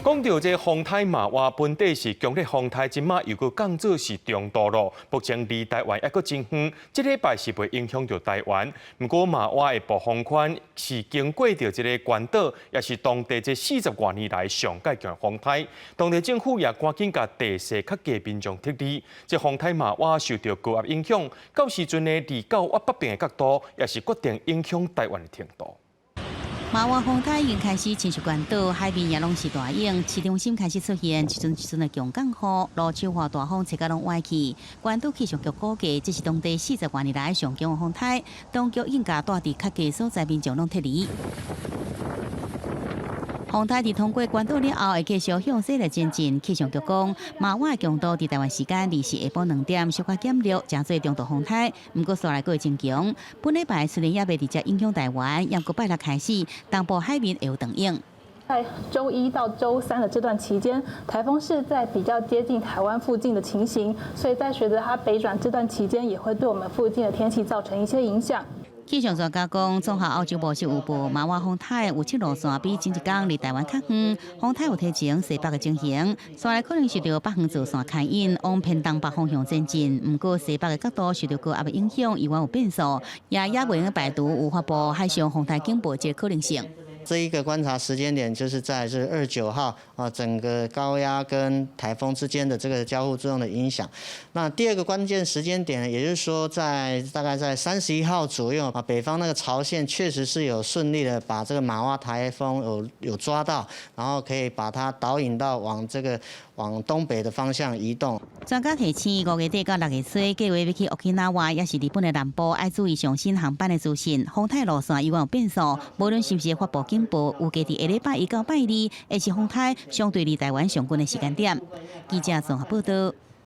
講到這風颱瑪娃，本底是強烈風颱，這馬又閣降做是中度咯。目前離台灣猶閣真遠，這禮拜是袂影響著台灣。毋過瑪娃的暴風圈是經過著這個關島，也是當地這40外年來上蓋強風颱。當地政府也趕緊共地勢較低民眾撤離。這風颱瑪娃受著高壓影響，到時陣呢離到越北邊的角度，也是決定影響台灣的程度。瑪娃風颱已經開始侵襲關島，海面也攏是大湧，市中心開始出現一陣一陣的強降雨，路樹和大風吹甲攏歪去。關島氣象局估計，這是當地40外年來上強的風颱，當局已經共住佇較低所在民眾攏撤離。風颱佇通過關島了後，會繼續向西來前進。氣象局講，瑪娃強度佇台灣時間24下晡2點小可減弱，成做中度風颱。毋過紲來閣會增強。本禮拜雖然猶未直接影響台灣，毋過拜六開始，東部海面會有長湧。在週一到週三的這段期間，颱風是在比較接近台灣附近的情形，所以在隨着它北轉這段期間，也會對我們附近的天氣造成一些影響。氣象專家講，綜合歐洲模式預報，瑪娃風颱預測路線比前一工離台灣較遠，風颱有提前西北的情形，紲來可能受著北方造山牽引，往偏東北方向前進。毋過西北的角度受著高壓的影響，猶原有變數，也猶未排除有發布海上風颱警報這個可能性。這一個觀察時間點就是在這29號啊，整個高壓跟颱風之間的這個交互作用的影響。那第二個關鍵時間點，也就是說在大概在31號左右啊，北方那個槽線確實是有順利的把這個瑪娃颱風有抓到，然後可以把它導引到往這個往東北的方向移動。專家提醒，5月底到6月初，計劃欲去沖繩，抑是日本的南部，愛注意上新航班的資訊。風颱路線猶原有變數，無論是毋是發布警報，預計佇下禮拜一到拜二，會是風颱相對離台灣上近的時間點。記者綜合報道。